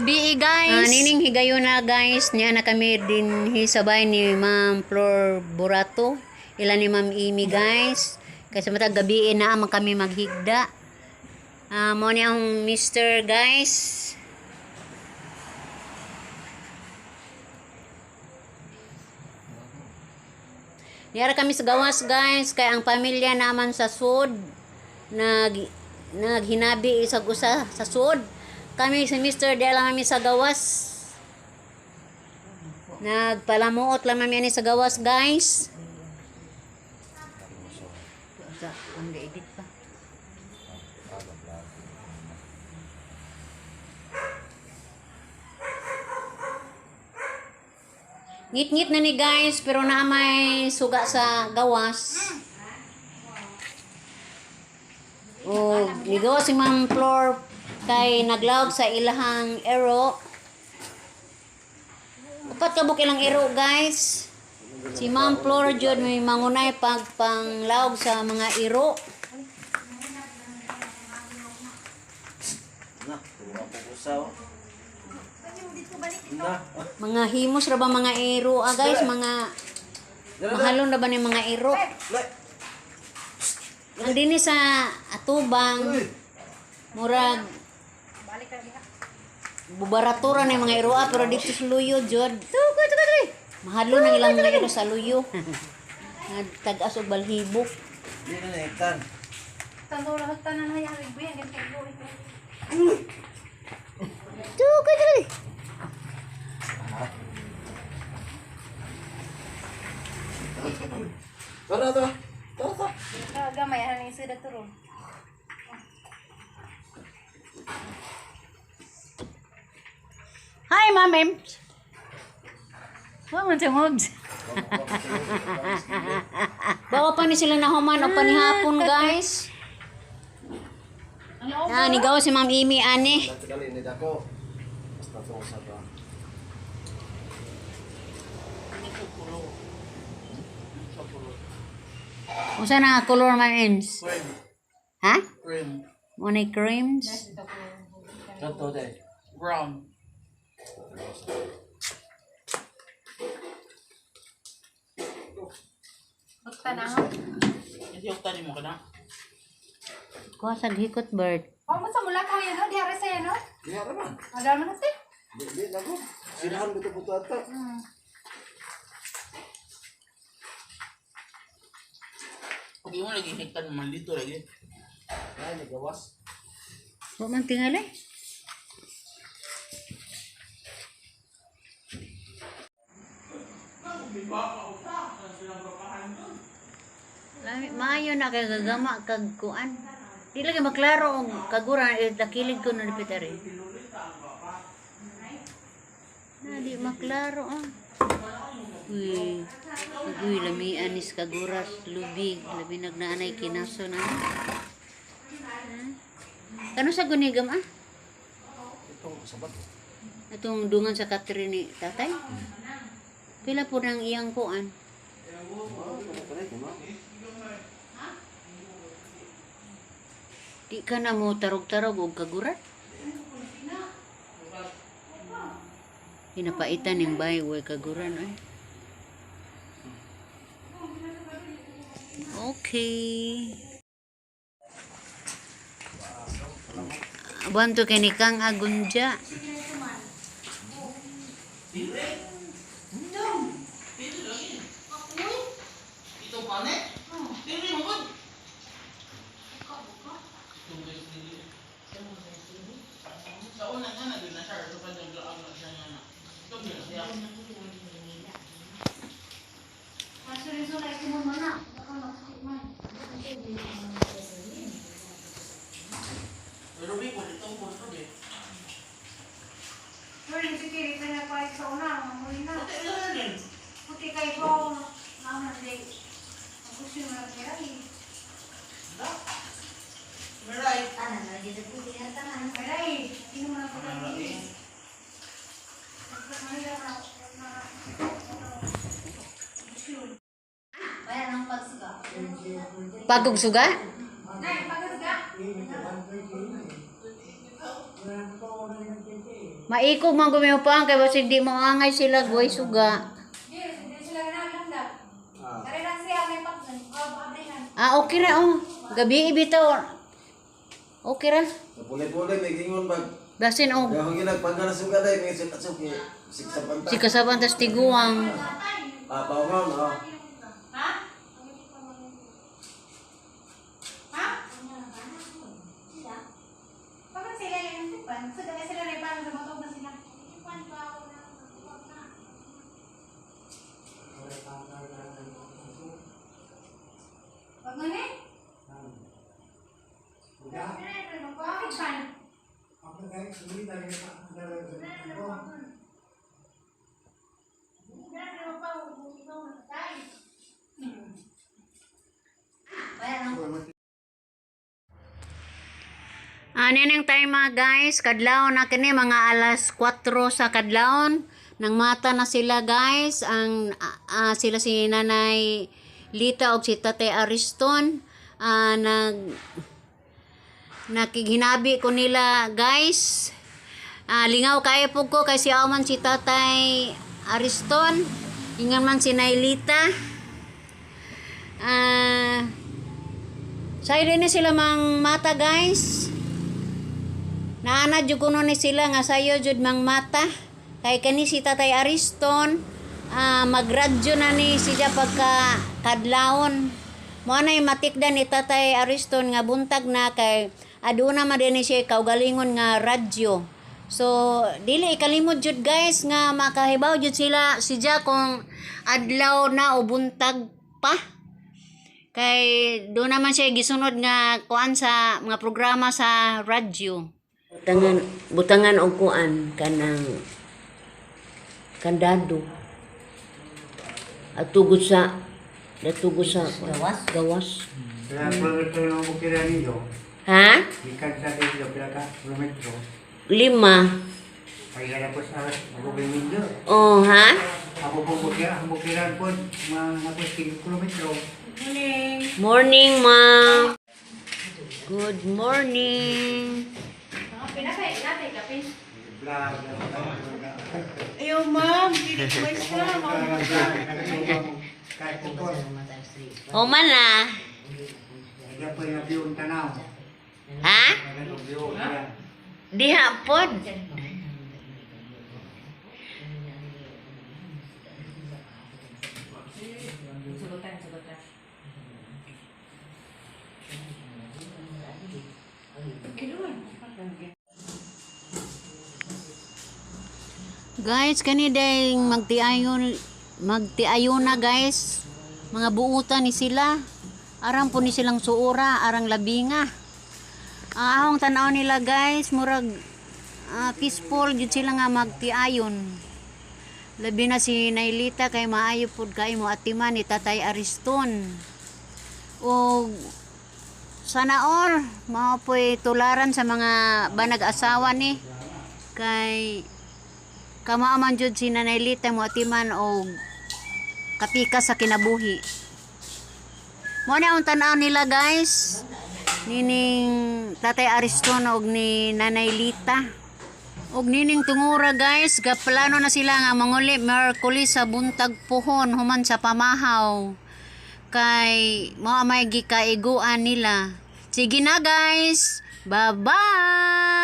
Gabi guys. Nining higayon na guys, niya na kami din hisabay ni Ma'am Flor Burato. Ila ni Ma'am Amy guys. Kasi mata gabi na man kami maghigda. Mo ni ang Mr. guys. Niyara kami sa gawas guys, kay ang pamilya naman sa sud naghinabi isag usa sa sud. Kami si Mr. Dela kami sa gawas. Nagpalamuot lang mami ani sa gawas guys. Sa ang edit pa. Ngit-ngit na ni guys, pero naa may suga sa gawas. O, nigawa si Ma'am Flor kay naglawag sa ilahang ero. Upat ka buk ilang ero, guys. Si Ma'am Flor jud may mangunay pag panglawag sa mga ero. Na, tuwa po ko sa. Na. Mga himos ra ba mga ero, ah, guys, mga mahalon ra ba ni mga ero. Le. Ang dinhi sa atubang murag bubaratura na yung mga iroa pero dito sa luyo jud. Mahalo nang ilang mga iro sa luyo. Nagtag-as og balhibo. Di na nahitan. Tukoy tukoy. Tara, tara. Tara, tara. Gamay, ano yung sudah turun. Hi, Ma'am Ems. Wa man sa mobs. Bawa pa ni sila nahuman o panihapon, guys. Ah, nigaw si Ma'am Amy ani. Tagali ni dako. Basta to sa ba. Usa na nga color, Ma'am Ems? Cream. Ha? Cream. Mo na creams. Kanto day. Brown. Magtanahon. Kasi yung tanim mo ka na. Kuha sa hikot bird. Oh, mo sa mula ko yan, no? Diara sa yan, no? Di ra man. Madama na siya. Di di na ko. Sinahan ko to ata. Pag mo lagi hektar naman dito lagi. Ay, nagawas. Wa man tingali. Lami maayo na kay gagama kag kuan. Di lagi maklaro og kagura eh, dakilig ko na lipit ari. Na di maklaro ah. Uy, uy, lami anis kaguras lubig, labi nagnaanay kinaso na. Kano sa gunigam ah? Itong sabat. Atong dungan sa katri ni tatay? Pila po nang iyang kuan? Di ka na mo tarog-tarog og kagurat? Hinapaitan yung bay, way kaguran ay. Okay. Banto kay ni Kang Agunja. Ito pane? Dili mo gud. Sa una nga na din na siya, so pa naglaag na siya nga na. Ito na siya. Pero bi ko itong ko bi. Pero yung sikiri ka na pa sa una, mamuli na. Puti na din. Puti kay ko, naman di. Ang gusto mo na kaya eh. Da. Meray. Meray, hindi mo na po Meray. Pagog suga? Nay, pagod ka? Maikog man gumipaan kay basig di mo angay sila guway suga. Yes, hindi sila ganahan lang. Kare lang siya may pagsan. Oh, abrihan. Ah, okay ra oh. Gabi bitaw. Okay ra. Puli-puli, may gingon bag. Basin og Kaya kung ginagpangga na suga dahil, may sukat-suki. Siksapan ta. si kasaban tas tiguang. Ah, paungon, oh. Ha? Ha? Bakit sila yung tipan? Sa dahil sila rin parang lumatog na sila. Wag nga ni? Bakit pan? Ano nang time mga guys, kadlawon na kini mga alas 4 sa kadlawon. Nang mata na sila guys, ang sila si Nanay Lita og si Tatay Ariston. Ah, nag nakighinabi ko nila guys. Ah, lingaw kayo po ko kay si man si Tatay Ariston. Ingan man si Nay Lita. Ah, sayo din ni sila mang mata guys. Naana jud kuno ni sila nga sayo jud mang mata. Kay kani si Tatay Ariston, magradyo na ni siya pagka kadlawon. Mo nay matikdan ni Tatay Ariston nga buntag na kay aduna man din ni siya kaugalingon nga radyo. So dili ikalimot jud guys nga makahibaw jud sila siya kung adlaw na o buntag pa. Kay doon naman siya gisunod nga kuan sa mga programa sa radyo. Butangan butangan og kuan kanang kandado. At tugod sa natugod sa gawas gawas. Kaya kilometro ng bukira ninyo, Ha? gikan sa ninyo, pila ka kilometro. 5. Ay po sa magubing ninyo. Oh, ha? Ako po bukira, ang bukiran po, mga napos 5 kilometro. Morning, ma'am. Good morning. Vlog. Ayaw, ma'am. Dili ko may siya. Kahit po po, O man na. kaya po yung view ang tanaw. Ha? Kaya yung view, kaya. Diha pod. Guys, kani dayng magtiayon magtiayon na guys. Mga buutan ni sila. Arang po ni silang suura, arang labinga. Ah, ahong tanaw nila guys, murag peaceful jud sila nga magtiayon. Labi na si Nailita kay maayo pud kay mo atiman ni Tatay Ariston. Og sana all mao po'y tularan sa mga banag-asawa ni kay kamao man jud si Nanay Lita mo atiman og kapika sa kinabuhi. Mo na ang tan-aw nila guys. Nining Tatay Ariston og ni Nanay Lita. Og nining tungura guys, gaplano na sila nga manguli Merkulis sa buntag puhon human sa pamahaw. Kay mao may gikaiguan nila. Sige na guys. Bye-bye.